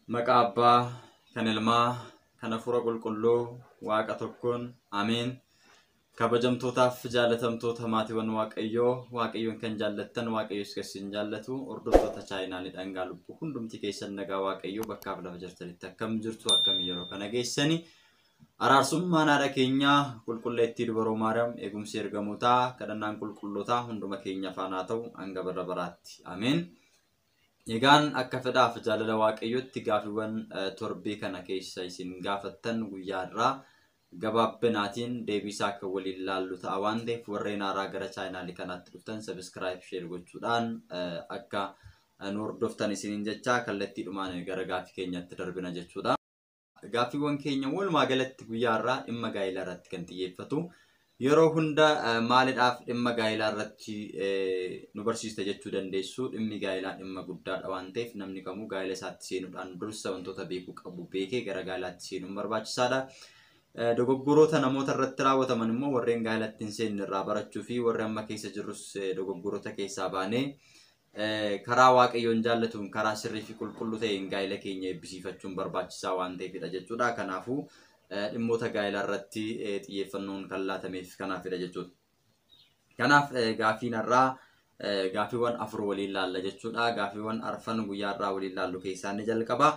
Maqaa Abbaa, kan Ilmaa, kan Hafuura Qulqulluu, Waaqa tokkoon, Ameen. Kabajamtootaaf jaalatamtoota maatiiwwan Waaqayyoo, Waaqayyoon kan jaallattan, Waaqayyos kan isin jaallatu, hordoftoota chaayinaalii dhangaa lubbuu hundumti keessan nagaa Waaqayyoo bakkaaf lafa jirtanitti akkam jirtu, akkam yeroo kana geessani. Araarsummaan haadha keenyaa qulqulleettii dubaroo Maariyaam, eegumsi ergamootaa, kadhannaan qulqullootaa hunduma keenya faana haa ta'u hanga bara baraatti. Ameen. Egaan akka fedhaaf jaalala Waaqayyootti gaafiiwwan torbee kana keessa isin gaafattan guyyaa irraa gabaabbinaatiin deebiisaa akka waliin laallu ta'a waan ta'eef warreen haaraa gara chaayinaalii kanaatti dhuftan sabiskiraayib sheer gochuudhaan akka nu hordoftan isiniin jecha kallattiidhumaan gara gaaffii keenyatti darbina jechuudha. Gaaffiiwwan keenya walumaa galatti guyyaa irraa dhimma gaa'elaa irratti kan xiyyeeffatu. Yeroo hunda maaliidhaaf dhimma gaa'elaa irratti nu barsiista jechuu dandeessu. Dhimmi gaa'elaa dhimma guddaadha waan ta'eef namni kamuu gaa'ela isaatti seenuudhaan dursa wantoota beekuu qabu beekee gara gaa'elaatti seenuun barbaachisaadha. Dogoggoroota namoota irratti raawwataman immoo warreen gaa'elatti hin seenne irraa barachuu fi warri amma keessa jirrus dogoggoroota keessaa baanee karaa Waaqayyoon jaallatuun karaa sirrii fi qulqulluu ta'een gaa'ela keenya eebbisiifachuun barbaachisaa waan ta'eefidha jechuudha. Kanaafuu dhimmoota gaa'elaa irratti xiyyeeffannoon kan laatameef kanaafidha jechuudha. Kanaaf gaaffiin har'aa gaaffiiwwan afur waliin laalla jechuudha. Gaaffiiwwan arfan guyyaa har'aa waliin laallu keessaa inni jalqaba.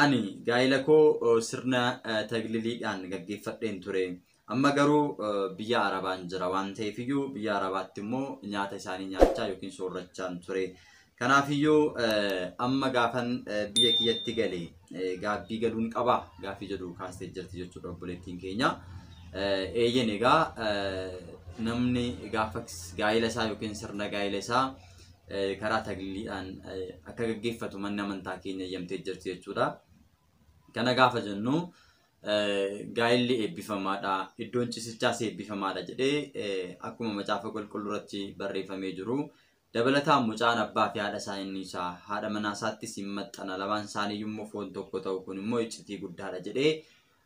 Ani gaa'ela koo sirna tagliliidhaan gaggeeffadheen ture. Amma garuu biyya Arabaan jira waan ta'eef iyyuu biyya Arabaatti immoo nyaata isaanii nyaachaa yookiin soorrachaan ture. Kanaafiyyuu amma gaafan biyya kiyyatti gale gaabbii galuun qabaa gaaffii jedhu kaastee jirti jechuudha obboleettiin keenya. Eeyyen egaa namni gaafa gaa'ela isaa yookiin sirna gaa'ela isaa karaa tagliliidhaan akka gaggeeffatu manni amantaa keenya eeyyamtee jirti jechuudha. Kana gaafa jennu gaa'elli eebbifamaadha, iddoon ciisichaas eebbifamaadha jedhee akkuma macaafa qulqulluu irratti barreeffamee jiru. Dabalataan mucaan abbaa fi haadha isaa inni isaa haadha manaa isaattis hin maxxana, lamaan isaanii immoo foon tokko ta'u, kun immoo iccitii guddaadha jedhee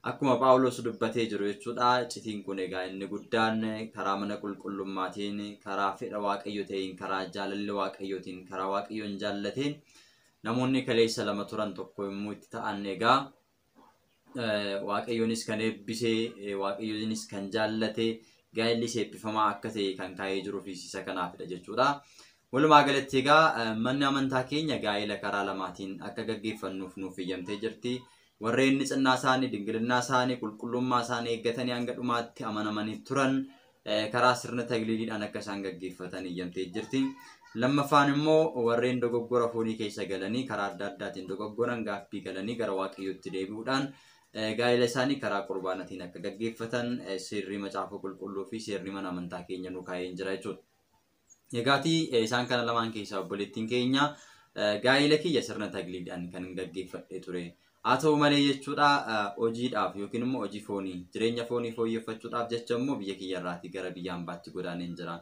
akkuma Phaawulos dubbatee jiru jechuudha. Iccitiin kun egaa inni guddaan karaa mana qulqullummaatiin, karaa fedha Waaqayyo ta'een, karaa jaalalli Waaqayyootiin, karaa Waaqayyoon jaallateen namoonni kaleessa lama turan tokko yommuu itti ta'an egaa Waaqayyoonis kan eebbisee, Waaqayyoonis kan jaallate, gaa'ellis eebbifamaa akka ta'e kan kaa'ee jiruu fi isa kanaafidha jechuudha. Walumaa galatti egaa manni amantaa keenya gaa'ela karaa lamaatiin akka gaggeeffannuuf nuuf eeyyamtee jirti. Warreen cinnaa isaanii, dingilinnaa isaanii, qulqullummaa isaanii eeggatanii hanga dhumaatti amanamanii turan karaa sirna tagliiliidhaan akka isaan gaggeeffatan eeyyamtee jirti. Lammaffaan immoo warreen dogoggora foonii keessa galanii karaa adda addaatiin dogoggoran gaaffii galanii gara Waaqayyootti deebi'uudhaan gaa'ela isaanii karaa qurbaanatiin akka gaggeeffatan seerri macaafa qulqulluu fi seerri mana amantaa keenya nu kaa'ee jira jechuudha. Egaatii isaan kana lamaan keessaa obboleettiin keenya gaa'ela kiyya sirna tagliidhaan kan gaggeeffadhee ture. Haa ta'u malee jechuudha hojiidhaaf yookiin immoo hojii foonii jireenya foonii fooyyeffachuudhaaf jecha immoo biyya kiyya irraatii gara biyya hambaatti godaaneen jira.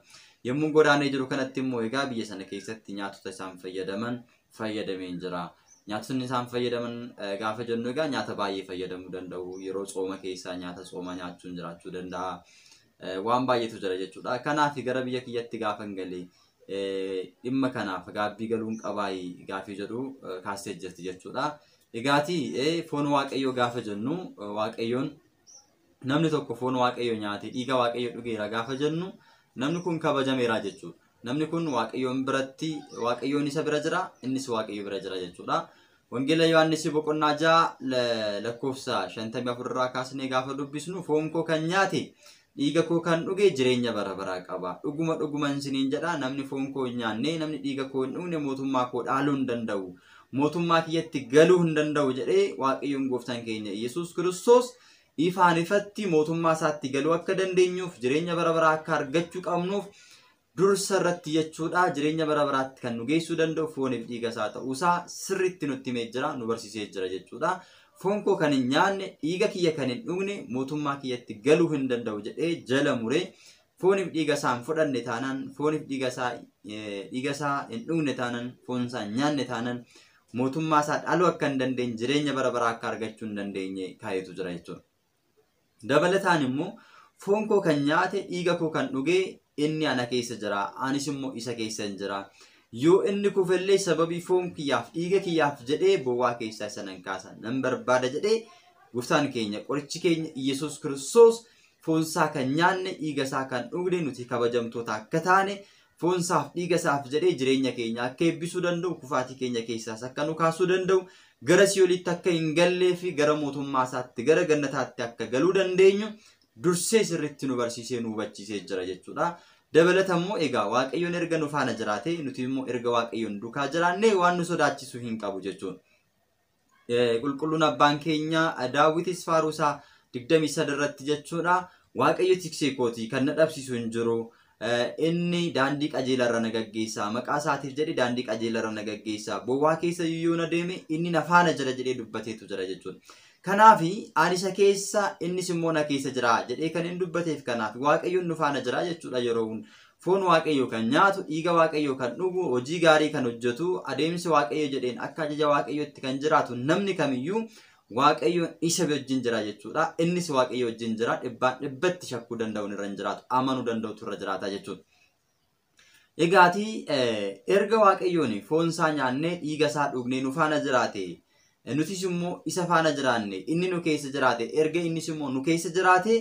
Yommuu godaanee jiru kanatti immoo egaa biyya sana keessatti nyaatota isaan fayyadaman fayyadameen jira. Nyaatonni isaan fayyadaman gaafa jennu egaa nyaata baay'ee fayyadamuu danda'u. Yeroo tsooma keessaa nyaata tsoomaa nyaachuun jiraachuu danda'a. Waan baay'eetu jira jechuudha. Kanaaf gara biyya kiyyatti gaafa hin galee dhimma kanaaf gaabbii galuun qabaayii gaaffii jedhu kaastee jirti jechuudha. Egaatii foon Waaqayyoo gaafa jennu Waaqayyoon namni tokko foon Waaqayyoo nyaate dhiiga Waaqayyoo dhugeera gaafa jennu namni kun kabajameera jechuudha. Namni kun Waaqayyoon biratti Waaqayyoon isa bira jira, innis Waaqayyo bira jira jechuudha. Wangeela Yohaannis boqonnaa 6 lakkoofsa 54 irraa kaasnee gaafa dubbisnu foon koo kan nyaate dhiiga koo kan dhuge jireenya bara baraa qaba. Dhuguma dhuguman isiniin jedha, namni foon koo hin nyaanne, namni dhiiga koo hin dhugne mootummaa koo dhaaluu hin danda'u. Mootummaa kiyyatti galuu hin danda'u jedhee Waaqayyoon gooftaan keenya Yesuus Kiristoos ifaan ifatti mootummaa isaatti galuu akka dandeenyuuf jireenya bara baraa akka argachuu qabnuuf dursa irratti jechuudha jireenya bara baraatti kan nu geessuu danda'u fooniif dhiiga isaa ta'uusaa sirriitti nutti himee jira, nu barsiisee jira jechuudha. Foon koo kan hin nyaanne, dhiiga kiyya kan hin dhugne mootummaa kiyyatti galuu hin danda'u jedhee jala muree fooniif dhiiga isaa hin fudhanne taanaan, fooniif dhiiga isaa hin dhugne taanaan, foon isaa hin nyaanne taanaan mootummaa isaa dhaluu akka hin dandeenye, jireenya bara baraa akka argachuu hin dandeenye kaayetu jira jechuudha. Dabalataan immoo foon koo kan nyaate dhiiga koo kan dhuge inni ana keessa jira, anis immoo isa keessa hin jira. Yoo inni kufellee sababii foon kiyyaaf dhiiga kiyyaaf jedhee bowwaa keessaa isa nan kaasa, nan barbaada jedhee gooftaan keenya qorichi keenya Iyyasuus Kiristoos foonsaa kan nyaanne dhiiga isaa kan dhugne nuti kabajamtoota akka taane foonsaaf dhiiga isaaf jedhee jireenya keenya akka eebbisuu danda'u, kufaatii keenya keessaas akka nu kaasuu danda'u, gara si'oolitti akka hin gallee fi gara mootummaa isaatti gara gannataatti akka galuu dandeenyu dursee sirriitti nu barsiisee nu hubachiisee jira jechuudha. Dabalata immoo egaa Waaqayyoon erga nu faana jiraate nuti immoo erga Waaqayyoon duukaa jiraanne waan nu sodaachisu hin qabu jechuudha. Qulqulluun abbaan keenya Daawitis faaruu isaa 23 irratti jechuudha. Waaqayyo tiksee kooti, kan na dhabsiisu hin jiru. Inni daandii qajeelarra na gaggeessa. Maqaa isaatiif jedhee daandii qajeelarra na gaggeessa. Bowwaa keessa yoo na deeme inni na faana jira jedhee dubbateetu jira jechuudha. Kanaaf ani isa keessa innis immoo na keessa jira jedhee kan inni dubbateef kanaaf Waaqayyoon nu faana jira jechuudha yeroo hunda. Foon Waaqayyoo kan nyaatu, dhiiga Waaqayyoo kan dhugu, hojii gaarii kan hojjetu, adeemsa Waaqayyo jedheen akka ajaja Waaqayyootti kan jiraatu namni kamiyyuu Waaqayyoon isa wajjin jira jechuudha. Innis Waaqayyo wajjin jira. Dhibbaan dhibbatti shakkuu danda'uun irra hin jiraatu. Amanuu danda'utu irra jiraata jechuudha. Egaatii erga Waaqayyoon foon isaa nyaannee dhiiga isaa dhugnee nu faana jiraate, nutis immoo isa faana jiraanne, inni nu keessa jiraate, erga innis immoo nu keessa jiraate,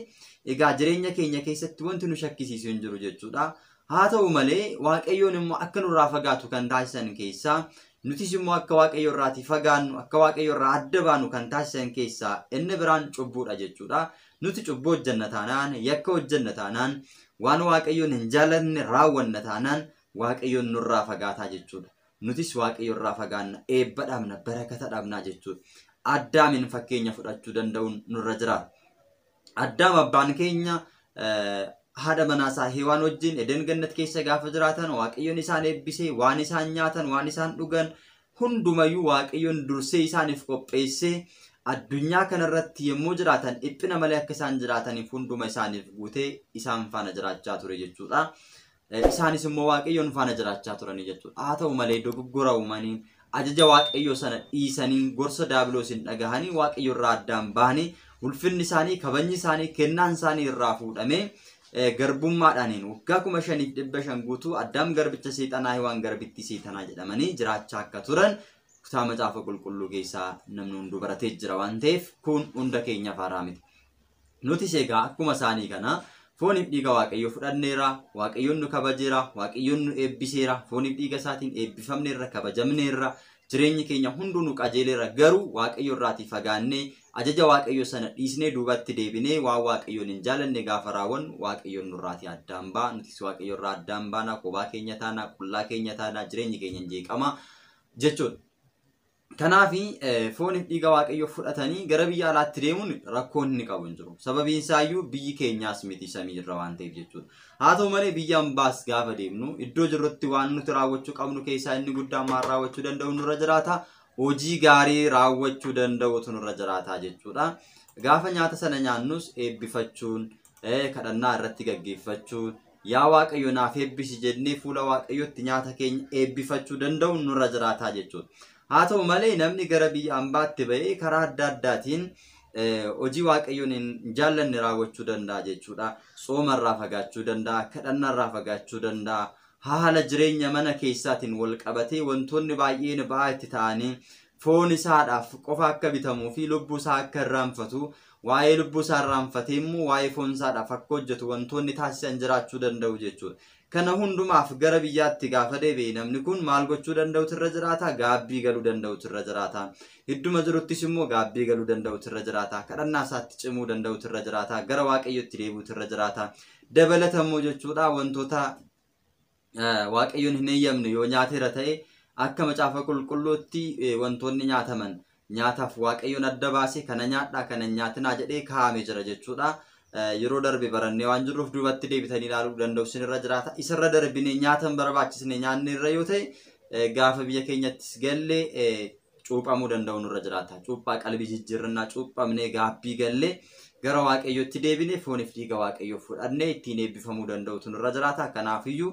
egaa jireenya keenya keessatti wanti nu shakkisiisu hin jiru jechuudha. Haa ta'u malee Waaqayyoon immoo akka nurraa fagaatu kan taasisan keessaa, nutis immoo akka Waaqayyo irraatii fagaannu, akka Waaqayyo irraa adda baanu kan taasisan keessaa inni biraan cubbuudha jechuudha. Nuti cubbuu hojjenna taanaan, yakka hojjenna taanaan, waan Waaqayyoon hin jaallanne raawwanna taanaan Waaqayyoon nurraa fagaataa jechuudha. Nutis Waaqayyo irraa fagaanna, eebba dhabna, barakata dhabnaa jechuudha. Addaamin fakkeenya fudhachuu danda'uun nurra jira. Addaam abbaan keenya haadha manaasaa Hewaan wajjin Eden gannat keessa gaafa jiraatan Waaqayyoon isaan eebbisee waan isaan nyaatan, waan isaan dhugan hundumayyuu Waaqayyoon dursee isaaniif qopheessee addunyaa kanarratti yommuu jiraatan dhiphina malee akka isaan jiraataniif hunduma isaaniif guutee isaan faana jiraachaa ture jechuudha. Isaanis immoo Waaqayyoon faana jiraachaa turanii jechuudha. Haa ta'u malee dogoggora uumanii ajaja Waaqayyoo sana dhiisanii gorsa daabiloosiin dhagahanii Waaqayyo irraa addaan bahanii ulfinni isaanii, kabajni isaanii, kennaan isaanii irraa fuudhamee garbummaadhaaniin waggaa 5500 guutuu Addaam garbicha seexanaa, Hewaan garbittii seexanaa jedhamanii jiraachaa akka turan kutaa macaafa qulqulluu keessaa namni hunduu baratee jira waan ta'eef kun hunda keenyaaf haaraa miti. Nutis egaa akkuma isaanii kana fooniif dhiiga Waaqayyoo fudhanneera, Waaqayyoon nu kabajeera, Waaqayyoon nu eebbiseera, fooniif dhiiga isaatiin eebbifamneerra, kabajamneerra, jireenyi keenya hunduu nu qajeeleera. Garuu Waaqayyo irraatii fagaannee ajaja Waaqayyoo sana dhiisnee duubatti deebinee waan Waaqayyoon hin jaalanne gaafa raawwannu Waaqayyoon nurraatii addaan ba'a. Nutis Waaqayyo irraa addaan baana, kophaa keenya taana, qullaa keenya taana, jireenyi keenya hin jeeqama jechuudha. Kanaaf fooniif dhiiga Waaqayyoo fudhatanii gara biyya alaatti deemuun rakkoo inni qabu hin jiru. Sababiin isaayyuu biyyi keenyaas miti samii irra waan ta'eef jechuudha. Haa ta'u malee biyya ambaas gaafa deemnu iddoo jirrutti waan nuti raawwachuu qabnu keessaa inni guddaan maal raawwachuu danda'u nurra jiraata? Hojii gaarii raawwachuu danda'utu nurra jiraata jechuudha. Gaafa nyaata sana nyaannus eebbifachuun, kadhannaa irratti gaggeeffachuun, yaa Waaqayyo naaf eebbisi jennee fuula Waaqayyootti nyaata keenya eebbifachuu danda'u nurra jiraata jechuudha. Haa ta'u malee namni gara biyya ambaatti ba'ee karaa adda addaatiin hojii Waaqayyoon hin jaallanne raawwachuu danda'a jechuudha. Tsoomarraa fagaachuu danda'a, kadhannaarraa fagaachuu danda'a. Haala jireenya mana keessaatiin wal qabatee wantoonni baay'een ba'aa itti ta'anii foon isaadhaaf qofa akka bitamuu fi lubbuu isaa akka irraanfatu, waa'ee lubbuu isaa irraanfatee immoo waa'ee foon isaadhaaf akka hojjetu wantoonni taasisan jiraachuu danda'u jechuudha. Kana hundumaaf gara biyyaatti gaafa deebi'e namni kun maal gochuu danda'utu irra jiraata? Gaabbii galuu danda'utu irra jiraata. Idduma jiruttis immoo gaabbii galuu danda'utu irra jiraata. Kadhannaa isaatti cimuu danda'utu irra jiraata. Gara Waaqayyootti deebi'utu irra jiraata. Dabalata immoo jechuudha wantoota Waaqayyoon hin eeyyamne yoo nyaateera ta'e akka macaafa qulqulluutti wantoonni nyaataman nyaataaf Waaqayyoon adda baase kana nyaadhaa kana hin nyaatinaa jedhee kaa'amee jira jechuudha. Yeroo darbe barannee waan jirruuf duubatti deebitanii ilaaluu danda'u isinirra jiraata. Isarra darbinee nyaata hin barbaachisne nyaanne irra yoo ta'e gaafa biyya keenyattis galle cuuphamuu danda'u nurra jiraata. Cuuphaa qalbii jijjiirrannaa cuuphamnee gaabbii gallee gara Waaqayyootti deebinee fooniif dhiiga Waaqayyoo fudhannee ittiin eebbifamuu danda'utu nurra jiraata. Kanaafiyyuu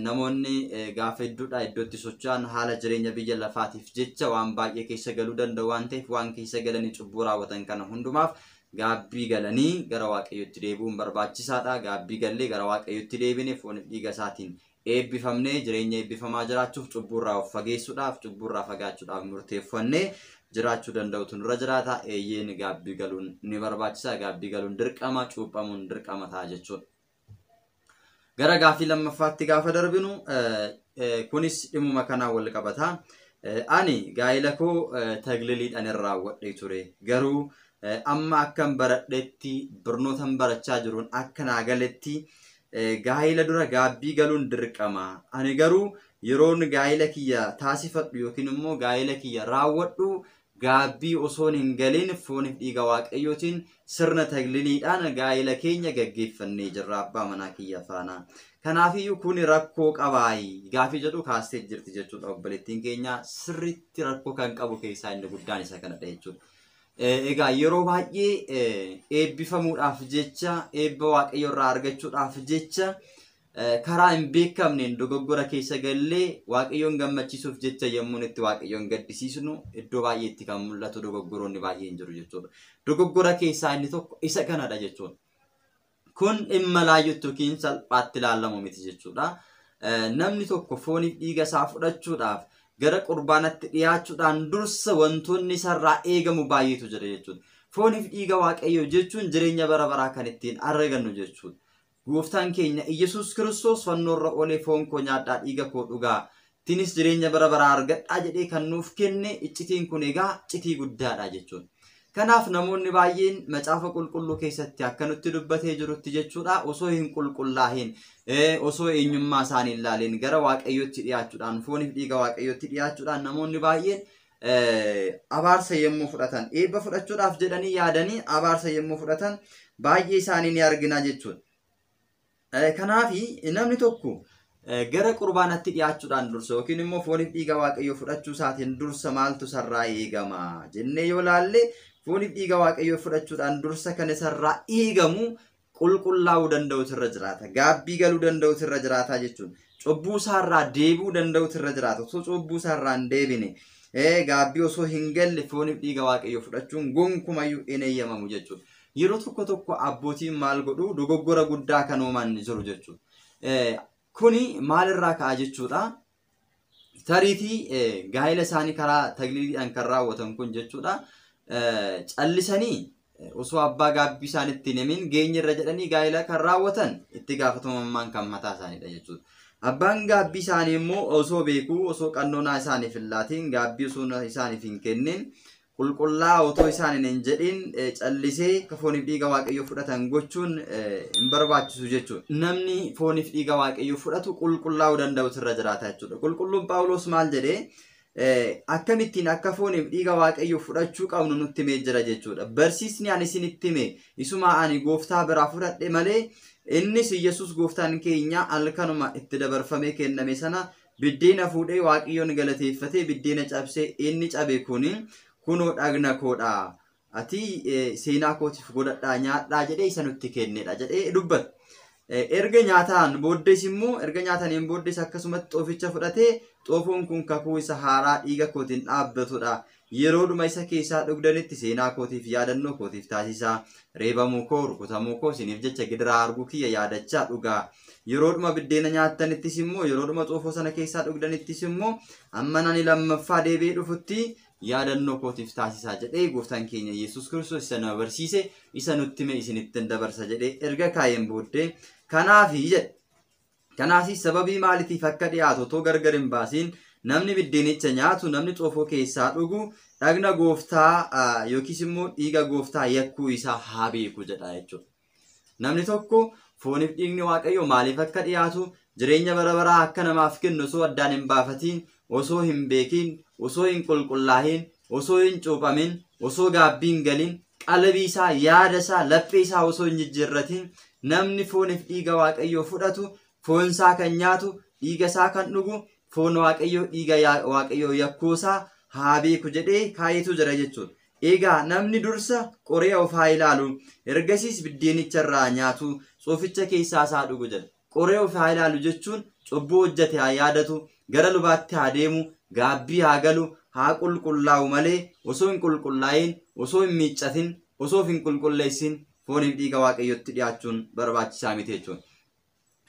namoonni gaafa iddoodhaa iddootti socho'an haala jireenya biyya lafaatiif jecha waan baay'ee keessa galuu danda'u waan ta'eef waan keessa galanii cubbuu raawwatan kana hundumaaf gaabbii galanii gara Waaqayyootti deebi'uun barbaachisaadha. Gaabbii gallee gara Waaqayyootti deebine fooniif dhiiga isaatiin Eebbifamnee jireenya eebbifamaa jiraachuuf cubbuurraa of fageessuudhaaf cubbuurraa fagaachuudhaaf murteeffannee jiraachuu danda'utu nurra jiraata. Eeyyeen gaabbii galuun ni barbaachisa. Gaabbii galuun dirqama, cuuphamuun dirqama ta'a jechuudha. Gara gaaffii lammaffaatti gaafa darbinu kunis dhimuma kanaan wal qabata. Ani gaa'ela koo tagliliidhaan hin raawwadhee ture. Garuu amma akkan baradhetti barnootan barachaa jiruun akka naa galetti gaa'ela dura gaabbii galuun dirqama. Ani garuu yeroon gaa'ela kiyya taasifadhu yookiin immoo gaa'ela kiyya raawwadhu gaabbii osoon hin galin fooniif dhiiga waaqayyootiin sirna tagliliidhaan gaa'ela keenya gaggeeffannee jirra abbaa manaa kiyya faana. Kanaafiyyuu kun rakkoo qabaayi gaafii jedhu kaastee jirti jechuudha obboleettiin keenya sirriitti rakkoo kan qabu keessaa inni guddaan isa kanadha jechuudha. Egaa yeroo baay'ee eebbifamuudhaaf jecha eebba waaqayyo irraa argachuudhaaf jecha karaa hin beekamneen dogoggora keessa gallee waaqayyoon gammachiisuuf jecha yommuu itti waaqayyoon gaddisiisnu iddoo baay'eetti kan mul'atu dogoggoroonni baay'een jiru jechuudha. Dogoggora keessaa inni tokko isa kanadha jechuudha. Kun dhimma laayyootti yookiin salphaatti ilaalamu miti jechuudha. Namni tokko fooniif dhiiga isaa fudhachuudhaaf gara qurbaanatti dhiyaachuudhaan dursa wantoonni isarraa eegamu baay'eetu jira jechuudha. Fooniif dhiiga waaqayyoo jechuun jireenya bara baraa kan ittiin argannu jechuudha. Gooftaan keenya Iyyasuus Kiristoos fannoorra olee foon koo nyaadhaa dhiiga koo dhugaa tinis jireenya bara baraa argadhaa jedhee kan nuuf kenne iccitiin kun egaa iccitii guddaadha jechuudha. Kanaaf namoonni baay'een macaafa qulqulluu keessatti akka nutti dubbatee jirutti jechuudha osoo hin qulqullaahin osoo eenyummaa isaanii ilaalin gara waaqayyootti dhiyaachuudhaan fooniif dhiiga waaqayyootti dhiyaachuudhaan namoonni baay'een abaarsa yommuu fudhatan eebba fudhachuudhaaf jedhanii yaadanii abaarsa yommuu fudhatan baay'ee isaanii ni argina jechuudha. Kanaaf namni tokko gara qurbaanatti dhiyaachuudhaan dursa yookiin immoo fooniif dhiiga waaqayyoo fudhachuu isaatiin dursa maaltu isarraa eegama jennee yoo laalle fooniif dhiiga waaqayyoo fudhachuudhaan dursa kan isarraa eegamu qulqullaa'uu danda'utu irra jiraata. Gaabbii galuu danda'utu irra jiraata jechuudha. Cubbuu isaarraa deebi'uu danda'utu irra jiraata. Osoo cubbuu isaarraa hin deebine gaabbii osoo hin galle fooniif dhiiga waaqayyoo fudhachuun gonkumayyuu hin eeyyamamu jechuudha. Yeroo tokko tokko abbootiin maal godhu dogoggora guddaa kan uuman jiru jechuudha. Kuni maalirraa ka'a jechuudha. Tariitii gaa'ela isaanii karaa tagliliidhaan kan raawwatan kun jechuudha. Callisanii osoo abbaa gaabbii isaaniitti hin himin geenyerra jedhanii gaa'ela kan raawwatan itti gaafatamummaan kan mataa isaaniidha jechuudha. Abbaan gaabbii isaanii immoo osoo beekuu osoo qannoonaa isaaniif hin laatiin gaabbii osoo isaaniif hin kennin qulqullaa otoo isaaniin hin jedhin callisee akka fooniif dhiiga waaqayyoo fudhatan gochuun hin barbaachisu jechuudha. Namni fooniif dhiiga waaqayyoo fudhatu qulqullaa'uu danda'utu irra jiraata jechuudha. Qulqulluun Phaawulos maal jedhee akkamittiin akka fooniif dhiiga waaqayyoo fudhachuu qabnu nutti himee jira jechuudha. Barsiisni ani isinitti hime isuma ani gooftaa biraa fudhadhe malee innis Iyyasuus gooftaan keenya halkanuma itti dabarfamee kenname sana biddeena fuudhee waaqayyoon galateeffatee biddeena cabsee inni cabe kuni kunoo dhagna koodha. Ati seenaa kootiif godhadhaa nyaadhaa jedhee isa nutti kennedha jedhee dubbata. Erga nyaataan booddees immoo erga nyaataniin booddees akkasumatti xooficha fudhatee xoofoon kun kakuu isa haaraa dhiiga kootiin dhaabbatudha. Yeroodhuma isa keessaa dhugdanitti seenaa kootiif yaadannoo kootiif taasisaa. Reebamuu koo rukutamuu koo isiniif jecha gidiraa arguu kiyya yaadachaa dhugaa. Yeroodhuma biddeena nyaattanittis immoo yeroodhuma xoofoo sana keessaa dhugdanittis immoo amma nani lammaffaa deebi'ee dhufutti yaadannoo kootiif taasisaa jedhee gooftaan keenya Yesuus Kiristoos isa nama barsiise isa nutti hime isinittin dabarsa jedhee erga kaayeen booddee kanaafi jedhe. Kanaafis sababii maaliitiif akka dhiyaatu otoo gargar hin baasiin namni biddeenicha nyaatu namni xoofoo keessaa dhugu dhagna gooftaa yookiis immoo dhiiga gooftaa yakkuu isaa haa beeku jedha jechuudha. Namni tokko fooniif dhiigni waaqayyoo maaliif akka dhiyaatu jireenya bara baraa akka namaaf kennu osoo addaan hin baafatiin osoo hin beekin osoo hin qulqullaahin osoo hin cuuphamin osoo gaabbii hin galin qalbii isaa yaada isaa laphee isaa osoo hin jijjiirratin namni fooniif dhiiga waaqayyoo fudhatu foon isaa kan nyaatu dhiiga isaa kan dhugu foon waaqayyoo dhiiga waaqayyoo yakkuu isaa haa beeku jedhee kaayetu jira jechuudha. Egaa namni dursa qoree of haa ilaalu ergasiis biddeenicha irraa nyaatu xooficha keessaa isaa dhugu jedha. Qoree of haa ilaalu jechuun cubbuu hojjete haa yaadatu gara lubaatti haa deemu gaabbii haa galu haa qulqullaa'u malee osoo hin qulqullaa'in osoo hin miiccatin osoo hin qulqulleessin fooniif dhiiga waaqayyootti dhiyaachuun barbaachisaa miti jechuudha.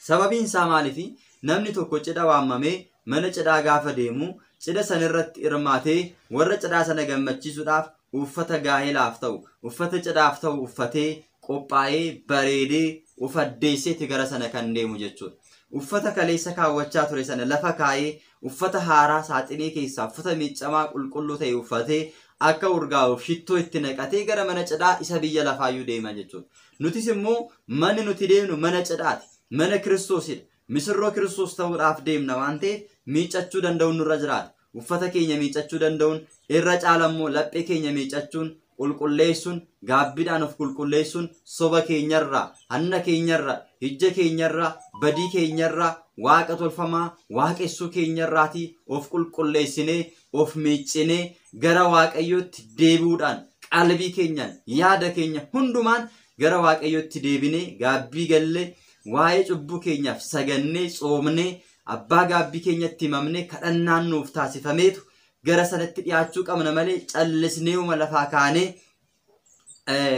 Sababiin isaa maaliifi? Namni tokko cidha waamamee mana cidhaa gaafa deemu cidha sanarratti hirmaatee warra cidhaa sana gammachiisuudhaaf uffata gaa'ilaaf ta'u, uffata cidhaaf ta'u uffatee qophaa'ee bareedee of addeesseeti gara sana kan deemu jechuudha. Uffata kaleessa kaawwachaa ture sana lafa kaa'ee uffata haaraa saaxinii keessaa uffata miiccamaa qulqulluu ta'e uffatee akka urgaa'uuf shittoo itti naqatee gara mana cidhaa isa biyya lafaayyuu deema jechuudha. Nutis immoo manni nuti deemnu mana cidhaati. Mana Kiristoosidha. Misirroo Kiristoos ta'uudhaaf deemna waan ta'eef miiccachuu danda'uun nurra jiraata. Uffata keenya miiccachuu danda'uun irra caala immoo laphee keenya miiccachuun qulqulleessuun gaabbiidhaan of qulqulleessuun soba keenyarraa, hanna keenyarraa, hijja keenyarraa, badii keenyarraa, waaqa tolfamaa, waaqessuu keenyarraatii of qulqulleessinee of miiccinee gara Waaqayyootti deebi'uudhaan qalbii keenyaan yaada keenya hundumaan gara Waaqayyootti deebinee gaabbii gallee waa'ee cubbuu keenyaaf sagannee tsoomnee abbaa gaabbii keenyatti himamnee kadhannaan nuuf taasifameetu gara sanatti dhiyaachuu qabna malee callisneeuma lafaa kaanee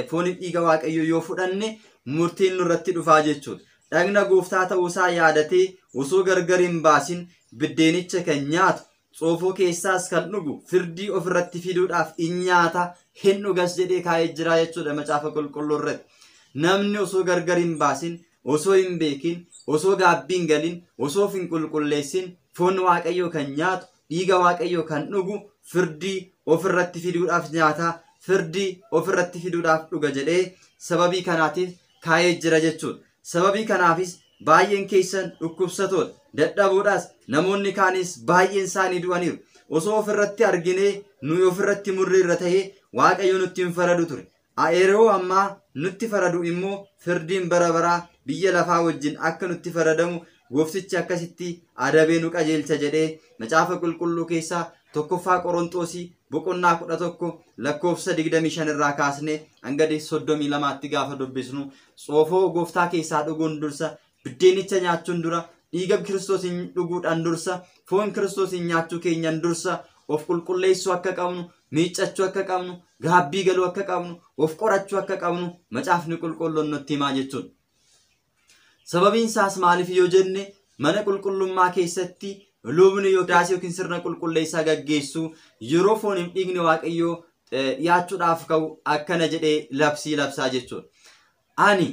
fooniif dhiiga Waaqayyoo yoo fudhanne murtiin nurratti dhufaa jechuudha. Dhagna gooftaa ta'uusaa yaadatee osoo gargar hin baasin biddeenicha kan nyaatu xoofoo keessaas kan dhugu firdii ofirratti fiduudhaaf in nyaata hin dhugas jedhee kaa'ee jira jechuudha macaafa qulqulluu irratti. Namni osoo gargar hin baasin, osoo hin beekin, osoo gaabbii hin galin, osoo of hin qulqulleessin foon Waaqayyoo kan nyaatu, dhiiga Waaqayyoo kan dhugu firdii ofirratti fiduudhaaf nyaata, firdii ofirratti fiduudhaaf dhuga jedhee sababii kanaatiif kaa'ee jira jechuudha. Sababii kanaafis baay'een keessan dhukkubsatoodha. Dadhaboodhaas namoonni kaanis baay'een isaanii du'aniiru. Osoo ofirratti arginee nuyi ofirratti murre irra ta'ee Waaqayyo nutti hin faradu ture. Yeroo ammaa nutti faradu immoo firdiin bara baraa biyya lafaa wajjin akka nutti faradamu gooftichi akkasitti adabee nu qajeelcha jedhee macaafa qulqulluu keessaa tokkoffaa Qorontoosii boqonnaa 11 lakkoofsa 25 irraa kaasnee hanga 32tti gaafa dubbisnu xoofoo gooftaa keessaa dhuguun dursa, biddeenicha nyaachuun dura, dhiiga Kiristoosiin dhuguudhaan dursa, foon Kiristoosiin nyaachuu keenyan dursa of qulqulleessuu akka qabnu, miiccachuu akka qabnu, gaabbii galuu akka qabnu, of qorachuu akka qabnu macaafni qulqulluun nutti himaa jechuudha. Sababiin isaas maaliif yoo jenne mana qulqullummaa keessatti lubni yookiin sirna qulqulleessaa gaggeessu yeroo fooniif dhiigni Waaqayyoo dhiyaachuudhaaf ka'u akkana jedhee labsii labsaa jechuudha. Ani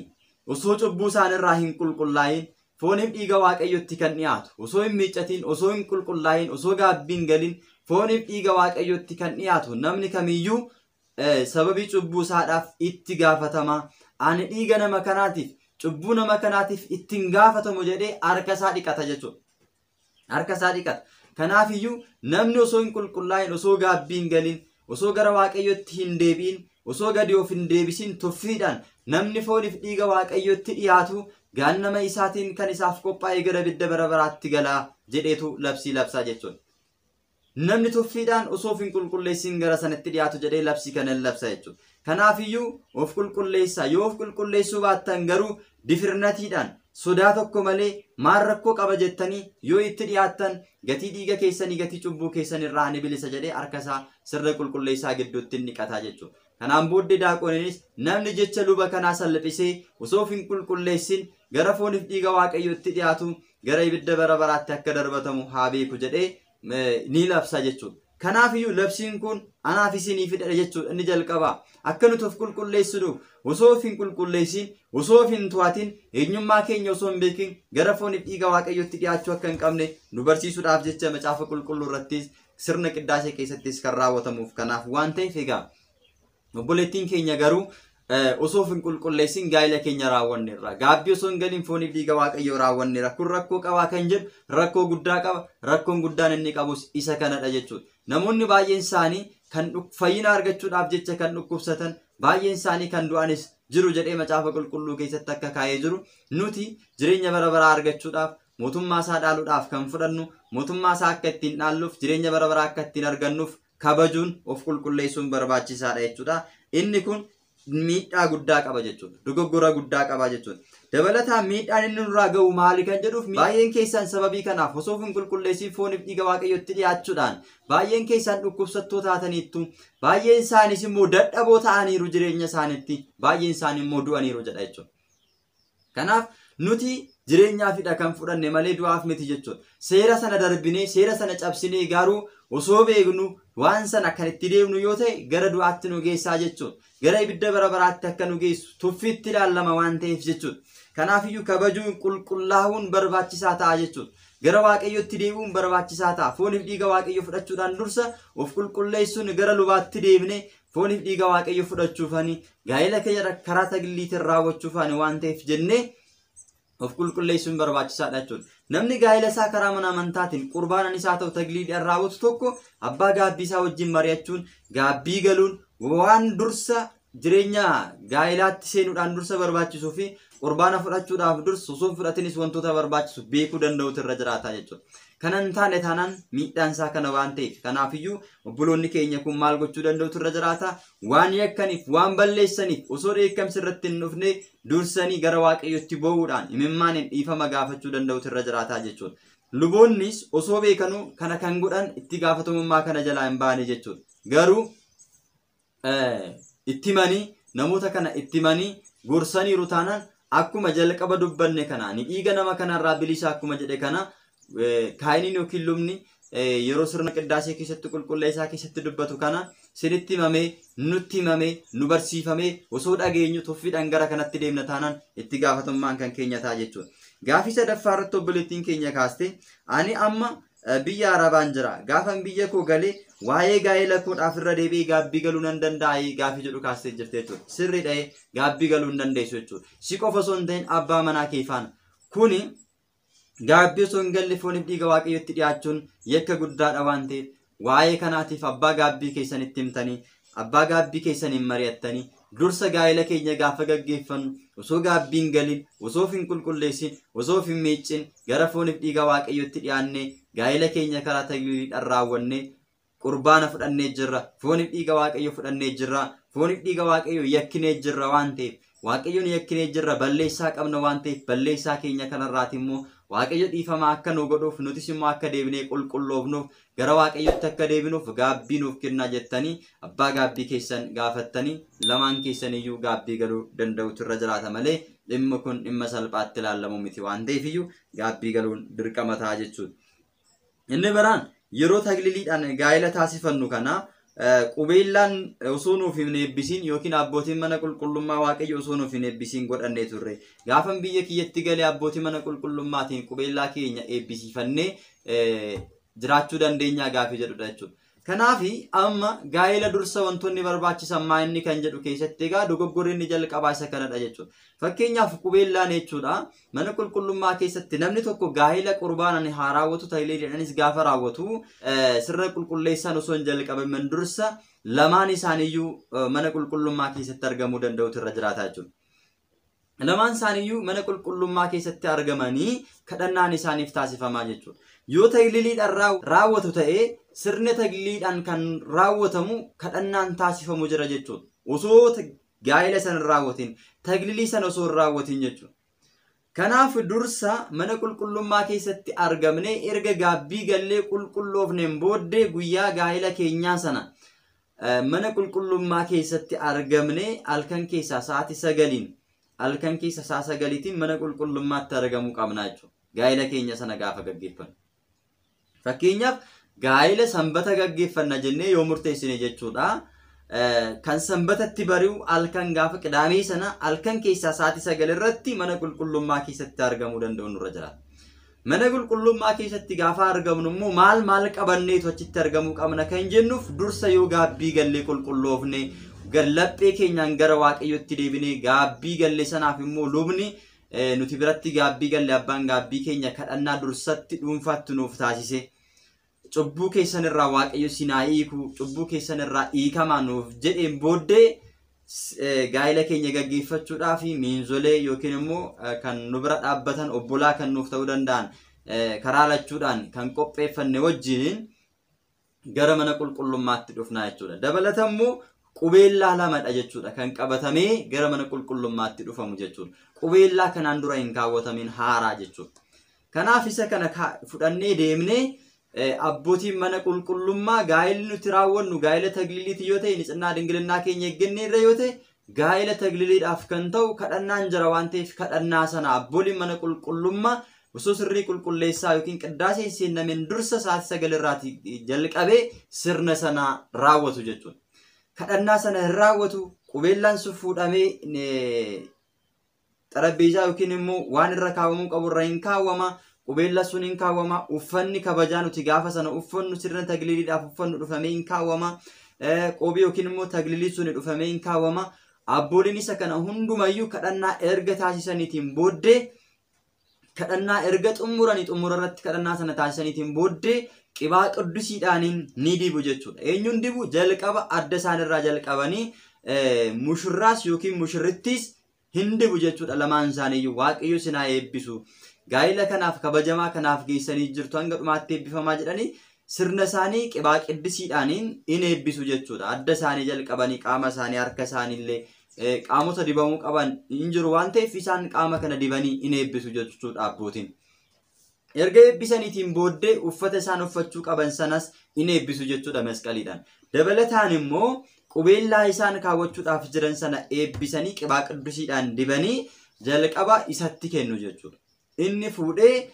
osoo cubbuu isaanirraa hin qulqullaa'in fooniif dhiiga Waaqayyootti kan dhiyaatu, osoo hin miiccatin, osoo hin qulqullaa'in, osoo gaabbii hin galin fooniif dhiiga Waaqayyootti kan dhiyaatu namni kamiyyuu sababii cubbuu isaadhaaf itti gaafatama. Ani dhiiga nama kanaatiif, cubbuu nama kanaatiif ittiin gaafatamu jedhee harka isaa dhiqata jechuudha. Harka isaa dhiqata. Kanaafiyyuu namni osoo hin qulqullaa'in, osoo gaabbii hin galin, osoo gara Waaqayyootti hin deebi'in, osoo gadi of hin deebisin tuffiidhaan namni fooniif dhiiga Waaqayyootti dhiyaatu gaannama isaatiin kan isaaf qophaa'e gara ibidda bara baraatti galaa jedheetu labsii labsaa jechuudha. Namni tuffiidhaan osoo of hin qulqulleessin gara sanatti dhiyaatu jedhee labsii kana labsa jechuudha. Kanaafiyyuu of qulqulleessaa. Yoo of qulqulleessuu baattan garuu difirnatiidhaan sodaa tokko malee maal rakkoo qaba jettanii yoo itti dhiyaattan gatii dhiiga keessanii gatii cubbuu keessan irraa ni bilisa jedhee harka isaa sirna qulqulleessaa gidduutti ni dhiqataa jechuudha. Kanaan booddee daaqoniinis namni jecha luba kanaa salphisee osoo of hin qulqulleessin gara fooniif dhiiga Waaqayyootti dhiyaatu gara ibidda bara baraatti akka darbatamu haa beeku jedhee ni labsa jechuudha. Kanaafiyyuu labsiin kun anaaf isiniif hidha jechuudha. Inni jalqabaa akka nuti of qulqulleessinuuf osoo of hin qulqulleessin, osoo of hin to'atin, eenyummaa keenya osoo hin beekin gara fooniif dhiiga Waaqayyootti dhiyaachuu akka hin qabne nu barsiisuudhaaf jecha macaafa qulqulluu irrattis sirna qiddaasee keessattis kan raawwatamuuf kanaaf waan ta'eef egaa obboleettiin keenya garuu osoo of hin qulqulleessin gaa'ila keenya raawwanneerra. Gaabbii osoo hin galin fooniif dhiiga Waaqayyoo raawwanneerra. Kun rakkoo qabaa kan jedhu rakkoo guddaa qaba. Rakkoon guddaan inni qabus isa kanadha jechuudha. Namoonni baay'een isaanii kan fayyina argachuudhaaf jecha kan dhukkubsatan, baay'een isaanii kan du'anis jiru jedhee macaafa qulqulluu keessatti akka kaa'ee jiru nuti jireenya bara baraa argachuudhaaf mootummaa isaa dhaaluudhaaf kan fudhannu, mootummaa isaa akka ittiin dhaalluuf, jireenya bara baraa akka ittiin argannuuf kabajuun of qulqulleessuun barbaachisaadha jechuudha. Inni kun miidhaa guddaa qaba jechuudha. Dogoggora guddaa qaba jechuudha. Dabalataan miidhaan inni nurraa ga'u maali kan jedhuuf baay'een keessan sababii kanaaf osoo of hin qulqulleessin fooniif dhiiga Waaqayyootti dhiyaachuudhaan baay'een keessan dhukkubsattoo taataniittu, baay'een isaanis immoo dadhaboo ta'aniiru jireenya isaaniitti, baay'een isaanii immoo du'aniiru jedha jechuudha. Kanaaf nuti Jireenyaafidha kan fudhanne malee du'aaf miti jechuudha. Seera sana darbinee seera sana cabsinee garuu osoo beeknu waan sana kan itti deemnu yoo ta'e gara du'aatti nu geessaa jechuudha. Gara ibidda bara baraatti akka nu geessu tuffiitti ilaalama waan ta'eef jechuudha. Kanaafiyyuu kabajuun qulqullaa'uun barbaachisaa ta'a jechuudha. Gara Waaqayyootti deebi'uun barbaachisaa ta'a. Fooniif dhiiga Waaqayyoo fudhachuudhaan dursa of qulqulleessuun gara lubaatti deebine fooniif dhiiga Waaqayyoo fudhachuufani gaa'ela keenya karaa tagliitiin raawwachuufani waan ta'eef jennee of qulqulleessuun barbaachisaadha jechuudha. Namni gaa'ela isaa karaa mana amantaatiin qurbaanan isaa ta'u tagliidhaan raawwatu tokko abbaa gaabbii isaa wajjin mari'achuun gaabbii galuun waan dursa jireenya gaa'ilaatti seenuudhaan dursa barbaachisuu fi qurbaana fudhachuudhaaf dursa osoo fudhatinis wantoota barbaachisu beekuu danda'utu irra jiraata jechuudha. Kana hin taane taanaan miidhaan isaa kana waan ta'eef kanaafiyyuu obboloonni keenya kun maal gochuu danda'utu irra jiraata? Waan yakkaniif waan balleessaniif osoo dheekkamsi irratti hin dhufne dursanii gara Waaqayyootti boo'uudhaan imimmaaniin dhiifama gaafachuu danda'utu irra jiraata jechuudha. Luboonnis osoo beekanuu kana kan godhan itti gaafatamummaa kana jalaa hin baane jechuudha. Garuu itti himanii namoota kana itti himanii gorsaniiru taanaan akkuma jalqaba dubbanne kana ni dhiiga nama kanarraa bilisa akkuma jedhe kana kaayiniin yookiin lubni yeroo sirna qiddaasee keessatti qulqulleessaa keessatti dubbatu kana sinitti himamee nutti himamee nu barsiifamee osoo dhageenyu tuffiidhaan gara kanatti deemna taanaan itti gaafatamummaan kan keenya ta'a jechuudha. Gaafii sadaffaa irratti obboleettiin keenya kaaste ani amma biyya Arabaan jira. Gaafan biyya koo galee waa'ee gaa'ela koodhaaf irra deebi'ee gaabbii galuu nan danda'a gaafii jedhu kaastee jirti jechuudha. Sirrii dha'ee gaabbii galuu hin dandeessu jechuudha. Si qofa osoo hin ta'in abbaa manaa kee faana. Kuni gaabbii osoo hin galle fooniif dhiiga Waaqayyootti dhiyaachuun yakka guddaadha waan ta'eef waa'ee kanaatiif abbaa gaabbii keessanitti himtanii abbaa gaabbii keessaniin mari'attanii dursa gaa'ela keenya gaafa gaggeeffannu osoo gaabbii hin galin osoo of hin qulqulleessin osoo of hin miiccin gara fooniif dhiiga Waaqayyootti dhiyaannee gaa'ela keenya karaa tagliidhaan raawwannee qurbaana fudhannee jirra fooniif dhiiga Waaqayyoo fudhannee jirra fooniif dhiiga Waaqayyoo yakkinee jirra waan ta'eef Waaqayyoon yakkinee jirra balleessaa qabna waan ta'eef balleessaa keenya kanarraati immoo Waaqayyo dhiifama akka nu godhuuf nutis immoo akka deebinee qulqulloofnuuf gara Waaqayyootti akka deebinuuf gaabbii nuuf kennaa jettanii abbaa gaabbii keessan gaafattanii lamaan keessaniyyuu gaabbii galuu danda'utu irra jiraata malee dhimma kun dhimma salphaatti ilaalamu miti waan ta'eef iyyuu gaabbii galuun dirqama ta'a jechuudha. Inni biraan yeroo tagliliidhaan gaa'ela taasifannu kana qubeellaan osoo nuuf hin eebbisiin yookiin abbootiin mana qulqullummaa Waaqayyo osoo nuuf hin eebbisiin godhannee turre. Gaafan biyya kiyyatti galee abbootii mana qulqullummaatiin qubeellaa keenya eebbisiifannee jiraachuu dandeenyaa gaafii jedhudha jechuudha. Kanaaf amma gaa'ela dursa wantoonni barbaachisan maa inni kan jedhu keessatti egaa dogoggorri inni jalqabaa isa kanadha jechuudha. Fakkeenyaaf qubeellaan jechuudha mana qulqullummaa keessatti namni tokko gaa'ela qurbaanan haa raawwatu tagliidhaanis gaafa raawwatu sirna qulqulleessaan osoo hin jalqabamin dursa lamaan isaaniiyyuu mana qulqullummaa keessatti argamuu danda'utu irra jiraata jechuudha. Lamaan isaaniiyyuu mana qulqullummaa keessatti argamanii kadhannaan isaaniif taasifamaa jechuudha. Yoo tagliliidhaan raawwatu ta'ee sirna tagliliidhaan kan raawwatamu kadhannaan taasifamu jira jechuudha. Osoo gaa'ela sana raawwatin taglilii sana osoo hin raawwatin jechuudha. Kanaaf dursa mana qulqullummaa keessatti argamnee erga gaabbii gallee qulqulloofneen booddee guyyaa gaa'ela keenyaa sana mana qulqullummaa keessatti argamnee halkan keessaa sa'aatii 9 halkan keessa sa'a 9tiin mana qulqullummaatti argamuu qabna jechuudha. Gaa'ela keenya sana gaafa gaggeeffannu. Fakkeenyaaf gaa'ela sanbata gaggeeffanna jennee yoo murteessine jechuudha. Kan sanbatatti bari'u halkan gaafa qidaamee sana halkan keessaa sa'aatii 9 irratti mana qulqullummaa keessatti argamuu danda'u nurra jira. Mana qulqullummaa keessatti gaafa argamnu immoo maal maal qabanneetu achitti argamuu qabna kan jennuuf dursa yoo gaabbii gallee qulqulloofne laphee keenyaan gara Waaqayyootti deebinee gaabbii galle sanaaf immoo lubni nuti biratti gaabbii galle abbaan gaabbii keenya kadhannaa dursatti dhuunfaatti nuuf taasise. Cubbuu keessan irraa Waaqayyo sinaa hiiku cubbuu keessan irraa hiikamaa nuuf jedheen booddee gaa'ela keenya gaggeeffachuudhaaf miinzolee yookiin immoo kan nu bira dhaabbatan obbolaa kan nuuf ta'uu danda'an karaa lachuudhaan kan qopheeffanne wajjin gara mana qulqullummaatti dhufnaa jechuudha. Dabalata immoo qubeellaa lamadha jechuudha kan qabatamee gara mana qulqullummaatti dhufamu jechuudha. Qubeellaa kanaan dura hin kaawwatamin haaraa jechuudha. Kanaaf isa kana fudhannee deemnee abbootiin mana qulqullummaa gaa'elli nuti raawwannu gaa'ela tagliliiti yoo ta'e nitsinnaa dingilinnaa keenya eeggannee irra yoo ta'e Gaa'ela tagliliidhaaf kan ta'u kadhannaan jira waan ta'eef kadhannaa sana abbooliin mana qulqullummaa osoo sirrii qulqulleessaa yookiin qiddaasee hin seenameen dursa sa'aatii 9 irraatii jalqabee sirna sana raawwatu jechuudha. Kadhannaa sana hin raawwatu, qubeellaan sun fuudhamee xarapheezaa yookiin immoo waan irra kaawwamuu qabu irra hin kaawwama. Qubeellaan sun hin kaawwama. Uffanni kabajaa nuti gaafa sana uffannu sirna tagliliidhaaf uffannu dhufamee hin kaawwama. Qoobii yookiin immoo taglilii sun dhufamee hin kaawwama. Abbooliin isa kana hundumayyuu kadhannaa erga taasisaniitiin booddee kadhannaa erga xumuranii xumura irratti kadhannaa sana taasisaniitiin booddee qibaa qiddusiidhaaniin ni dibu jechuudha. Eenyuun dibu? Jalqaba adda isaanirraa jalqabanii mushurraas yookiin mushurrittiis hin dibu jechuudha. Lamaan isaaniiyyuu Waaqayyo isin haa eebbisu. Gaa'ela kanaaf kabajamaa kanaaf geessanii jirtu hanga dhumaatti eebbifamaa jedhanii sirna isaanii qibaa qiddisiidhaaniin in eebbisu jechuudha. Adda isaanii jalqabanii qaama isaanii harka isaaniillee qaamota dibamuu qaban hin jiru waan ta'eef isaan qaama kana dibanii in eebbisu jechuudha abbootiin. Erga eebbisaniitiin booddee uffata isaan uffachuu qaban sanas in eebbisu jechuudha masqaliidhaan. Dabalataan immoo qubeellaa isaan kaawwachuudhaaf jiran sana eebbisanii qibaa qiddusiidhaan dibanii jalqaba isatti kennu jechuudha. Inni fuudhee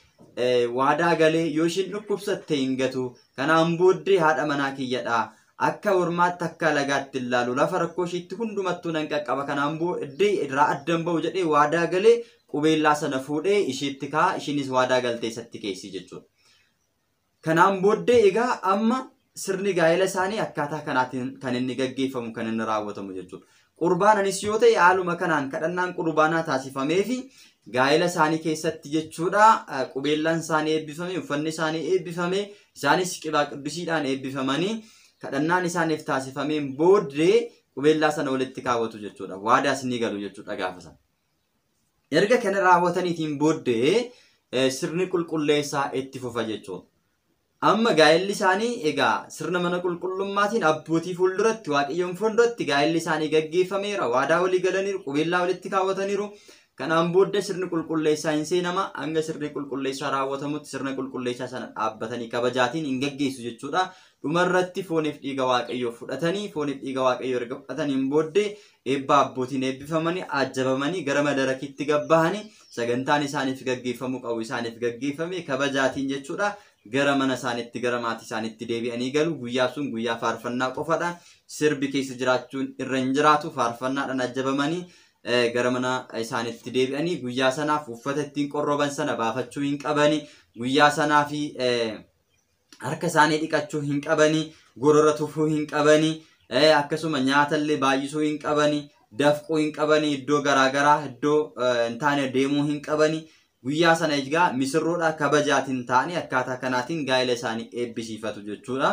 waadaa galee yoo ishiin dhukkubsatte hin gatu, kanaan booddee haadha manaa kiyyadha. Akka ormaatti akka alagaatti ilaalu lafa rakkoo ishiitti hundumattuu nan qaqqaba, kanaan booddee irraa addan ba'u jedhee waadaa galee qubeellaa sana fuudhee ishiitti kaa'a, ishiinis waadaa galtee isatti keessi jechuudha. Kanaan booddee egaa amma sirni gaa'ela isaanii akkaataa kanaatiin kan inni gaggeeffamu kan inni raawwatamu jechuudha. Qurbaananis yoo ta'e haaluma kanaan kadhannaan qurbaanaa taasifamee fi gaa'ela isaanii keessatti jechuudha qubeellaan isaanii eebbifame, uffanni isaanii eebbifame, isaanis qibaa qiddusiidhaan eebbifamanii kadhannaan isaaniif taasifameen booddee qubeellaa sana walitti kaawwatu jechuudha. Waadaas ni galu jechuudha gaafa sana. Erga kana raawwataniitiin booddee sirni qulqulleessaa itti fufa jechuudha. Amma gaa'elli isaanii egaa sirna mana qulqullummaatiin abbootii fuulduratti Waaqayyoon fuulduratti gaa'elli isaanii gaggeeffameera. Waadaa walii galaniiru, qubeellaa walitti kaawwataniiru. Kanaan booddee sirni qulqulleessaa hin seenama. Hanga sirni qulqulleessaa raawwatamutti sirna qulqulleessaa sana dhaabbatanii kabajaatiin hin gaggeessu jechuudha. Dhumarratti fooniif dhiiga Waaqayyoo fudhatanii fooniif dhiiga Waaqayyoo erga fudhataniin booddee eebba abbootiin eebbifamanii ajjabamanii gara madarakiitti gabbahanii sagantaan isaaniif gaggeeffamuu qabu isaaniif gaggeeffame kabajaatiin jechuudha. Gara mana isaaniitti gara maatii isaaniitti deebi'anii galu. Guyyaa sun guyyaa faarfannaa qofadha. Sirbi keessa jiraachuun irra hin jiraatu. Faarfannaadhaan ajjabamanii gara mana isaaniitti deebi'anii guyyaa sanaaf uffata ittiin qorroban sana baafachuu hin qabani. Guyyaa sanaaf harka isaanii dhiqachuu hin qabani. Gorora tufuu hin qabani. Akkasuma nyaatallee baay'isuu hin qabani. Dafquu hin qabani. Iddoo garaagaraa iddoo hin taane deemuu hin qabani. Guyyaa sana egaa misirroodha kabajaatiin ta'anii akkaataa kanaatiin gaa'ela isaanii eebbisiifatu jechuudha.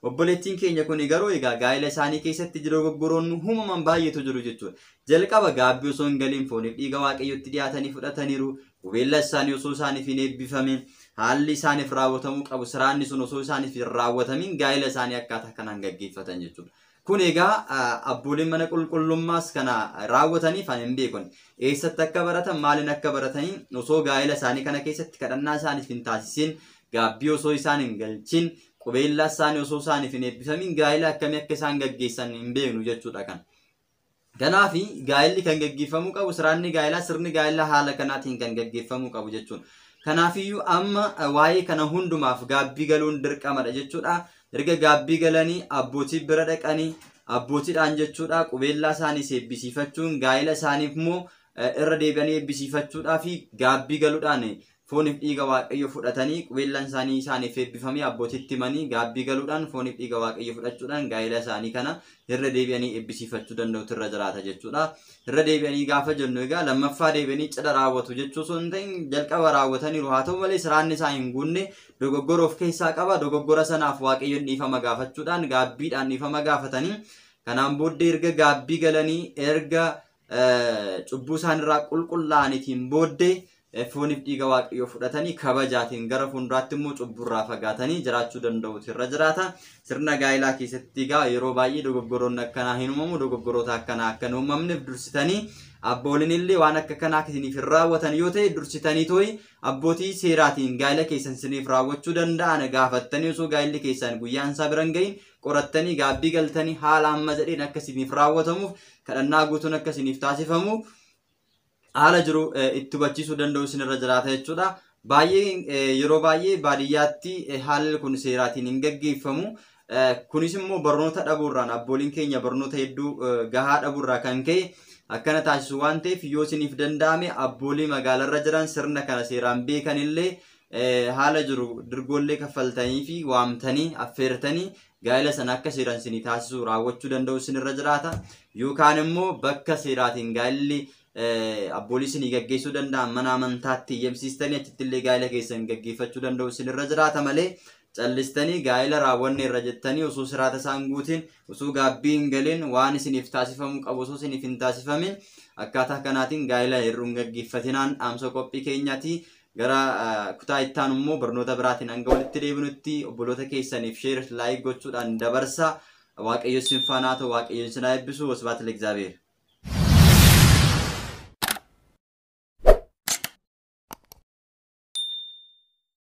Obboleettiin keenya kun garuu egaa gaa'ela isaanii keessatti dogoggoroon uumaman baay'eetu jiru jechuudha. Jalqaba gaabbii osoo hin galiin fooniif dhiiga Waaqayyootti dhiyaatanii fudhataniiru. Qubeella isaanii osoo isaaniif hin eebbifamin haalli isaaniif raawwatamuu qabu siraanni sun osoo isaaniif hin raawwatamin gaa'ela isaanii akkaataa kanaan gaggeeffatan jechuudha. Kun egaa abbooliin mana qulqullummaas kana raawwataniif ani hin beekun. Eessatti akka baratan maaliin akka baratanii osoo gaa'ela isaanii kana keessatti kadhannaa isaaniif hin taasisin gaabbii osoo isaan hin galchin qubeellaa isaanii osoo isaaniif hin eebbifamin gaa'ela akkamii akka isaan gaggeessan hin beeknu jechuudha kan. Kanaaf gaa'elli kan gaggeeffamuu qabu sirni gaa'elaa sirni gaa'elaa haala kanaatiin kan gaggeeffamuu qabu jechuudha. Kanaafiyyuu amma waa'ee kana hundumaaf gaabbii galuun dirqamadha jechuudha. Erga gaabbii galanii abbootii bira dhaqanii abbootiidhaan jechuudha qubeellaa isaanii eebbisiifachuun gaa'ela isaaniif immoo irra deebi'anii eebbisiifachuudhaa fi gaabbii galuudhaan fooniif dhiiga Waaqayyoo fudhatanii qubeellaan isaanii isaaniif eebbifamee abbootitti himanii gaabbii galuudhaan fooniif dhiiga Waaqayyoo fudhachuudhaan gaa'ela isaanii kana irra deebi'anii eebbisiifachuu danda'utu irra jiraata jechuudha. Irra deebi'anii gaafa jennu egaa lammaffaa deebi'anii cidha raawwatu jechuu osoo hin ta'in jalqaba raawwataniiru. Haa ta'u malee siraanni isaa hin guunne dogoggora of keessaa qaba. Dogoggora sanaaf Waaqayyoon dhiifama gaafachuudhaan gaabbiidhaan dhiifama gaafatanii kanaan booddee erga gaabbii galanii erga cubbuu isaanirraa qulqullaa'aniitiin booddee fooniif dhiiga Waaqayyoo fudhatanii kabajaatiin gara fuulduraatti immoo cubburraa fagaatanii jiraachuu danda'utu irra jiraata. Sirna gaa'ilaa keessatti egaa yeroo baay'ee dogoggoroonni akkanaa hin uumamu. Dogoggoroota akkanaa akka hin uumamneef dursitanii abbooliin illee waan akka kanaa isiniif hin raawwatan yoo ta'e, dursitanii tooyi abbootii seeraatiin gaa'ila keessan isiniif raawwachuu danda'an gaafattanii, osoo gaa'illi keessan guyyaan isaa bira hin gahin qorattanii gaabbii galtanii, haala amma jedheen akka isiniif raawwatamuuf kadhannaa guutuun akka isiniif taasifamu haala jiru itti hubachiisuu danda'u isinirra jiraata jechuudha. Baay'ee yeroo baay'ee baadiyyaatti haalli kun seeraatiin hin gaggeeffamu. Kunis immoo barnoota dhabuurraan, abbooliin keenya barnoota hedduu gahaa dhabuurraa kan ka'e akkana taasisu waan ta'eef, yoo isiniif danda'ame abboolii magaalarra jiran sirna kana seeraan beekan illee haala jiru dirgoollee kaffaltanii fi waamtanii affeertanii gaa'ela sana akka seeraan isinii taasisu raawwachuu danda'u isinirra jiraata. Yookaan immoo bakka seeraatiin gaa'elli abboolii isinii gaggeessuu danda'an mana amantaatti eeyyamsiistanii achitti illee gaa'ela keessan gaggeeffachuu danda'u isinirra jiraata malee, callistanii gaa'ela raawwanne irra jettanii osoo siraata isaan guutin, osoo gaabbii hin galin, waan isiniif taasifamuu qabu osoo isiniif hin taasifamin akkaataa kanaatiin gaa'ela hir'uun gaggeeffatinaan dhaamsa qophii keenyaati. Gara kutaa itti aanu immoo barnoota biraatiin hanga walitti deebinutti obboloota keessaniif share, like gochuudhaan dabarsa. Waaqayyo isin faana haa ta'u, Waaqayyo isin haa eebbisu. Wasbaat ለእግዚአብሔር.